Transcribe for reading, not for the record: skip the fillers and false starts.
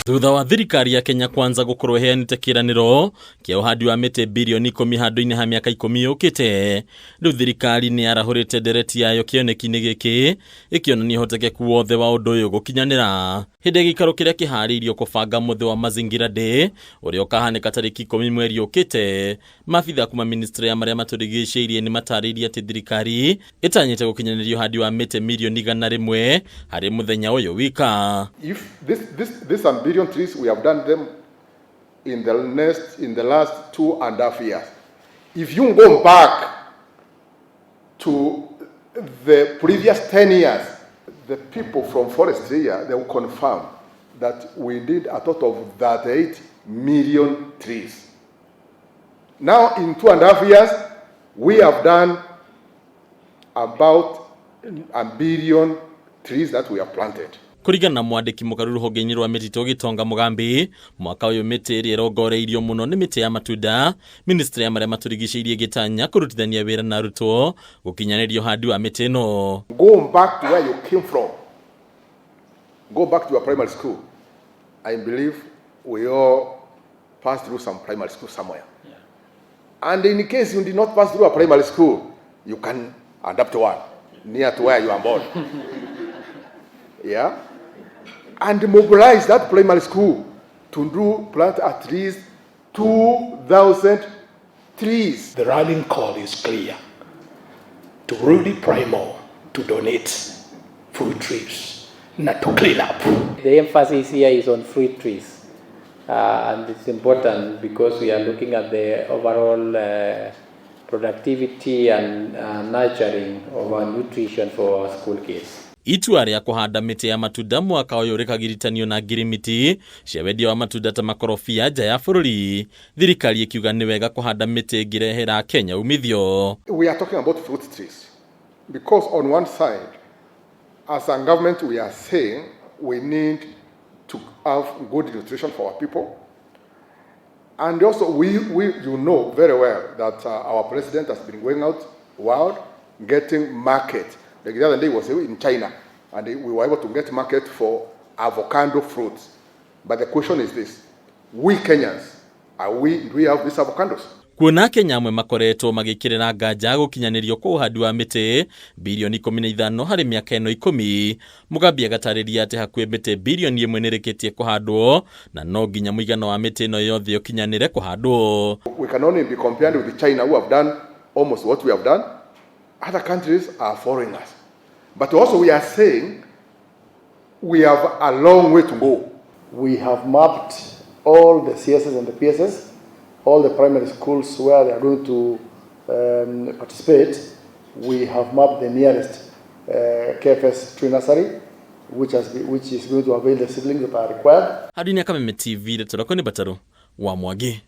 Thutha wa thirikari ya Kenya Kwanza gũkorwo ĩheanĩte kĩĩranĩro kĩa ũhandi wa mĩtĩ birioni 10 handũ-inĩ ha mĩaka 10 yũkĩte, rĩu thirikari nĩ yarahũrĩte ndereti yayo kĩoneki-inĩ gĩkĩ ĩkĩonania ũhotekeku wothe wa ũndũ ũyũ gũkinyanĩra. Hĩndĩ ya gĩikaro kĩrĩa kĩharĩirio kũbanga mũthĩ wa Mazingira Day ũrĩa ũkahanĩka tarĩki 10 mweri ũkĩte, maabitha kuma ministry ya marĩa matũrigicĩirie nĩ matarĩirie atĩ thirikari ĩtanyĩte gũkinyanĩria ũhandi wa mĩtĩ mirioni 100 harĩ mũthenya ũyũ wika. If this some billion trees, we have done them in the last 2.5 years. If you go back to the previous 10 years, the people from forestry here, they will confirm that we did a total of 38 million trees. Now, in 2.5 years, we have done about a billion trees that we have planted. Kũringana na mwandĩki mũkaru rũhonge-inĩ rwa mĩtitũ Gĩtonga Mũgambi, mwaka ũyũ mĩtĩ ĩrĩa ĩrongoreirio mũno nĩ mĩtĩ ya matunda. Ministry ya marĩa matũrigicĩirie ĩgĩtanya kũrutithania wĩra na arutwo gũkinyanĩria ũhandi wa mĩtĩ ĩno. Go back to where you came from. Go back to your primary school. I believe we all passed through some primary school somewhere. And in case you did not pass through a primary school, you can adopt one near to where you are born. Yeah? And mobilize that primary school to do plant at least 2,000 trees. The rallying call is clear to Rudi Primo to donate fruit trees, not to clean up. The emphasis here is on fruit trees. And it's important because we are looking at the overall productivity and nurturing of our nutrition for our school kids. Itua rĩa kũhanda mĩtĩ ya matunda mwaka ũyũ rĩkagiritanio na ngirimiti cia wendia wa matunda ta makorobia nja ya bũrũri, thirikari ĩkiuga nĩ wega kũhanda mĩtĩ ĩngĩrehera Kenya umithio. We are talking about fruit trees because on one side, as a government, we are saying we need to have good nutrition for our people. And also, you know very well that our president has been going out world getting market. Like the other day was in China, and we were able to get market for avocado fruits. But the question is this: we Kenyans, do we have these avocados? Kuona Kenya amwe makoretwo magĩkĩrĩra nganja gũkinyanĩrio kwa ũhandi wa mĩtĩ birioni 15 harĩ mĩaka ĩno 10, Mũgambi agatarĩria atĩ hakuhĩ mĩtĩ birioni 1 nĩrĩkĩtie kũhandwo na no nginya mũigana wa mĩtĩ ĩno yothe ũkinyanĩre kũhandwo. We can only be compared with China, who have done almost what we have done. Other countries are following us. But also we are saying we have a long way to go. We have mapped all the CSs and the PSs, all the primary schools where they are going to participate. We have mapped the nearest KFS tree nursery, which is going to avail the seedlings that are required. Handũ-inĩ ya Kameme TV, rĩtwa rĩakwa nĩ Batarũ wa Mwangi.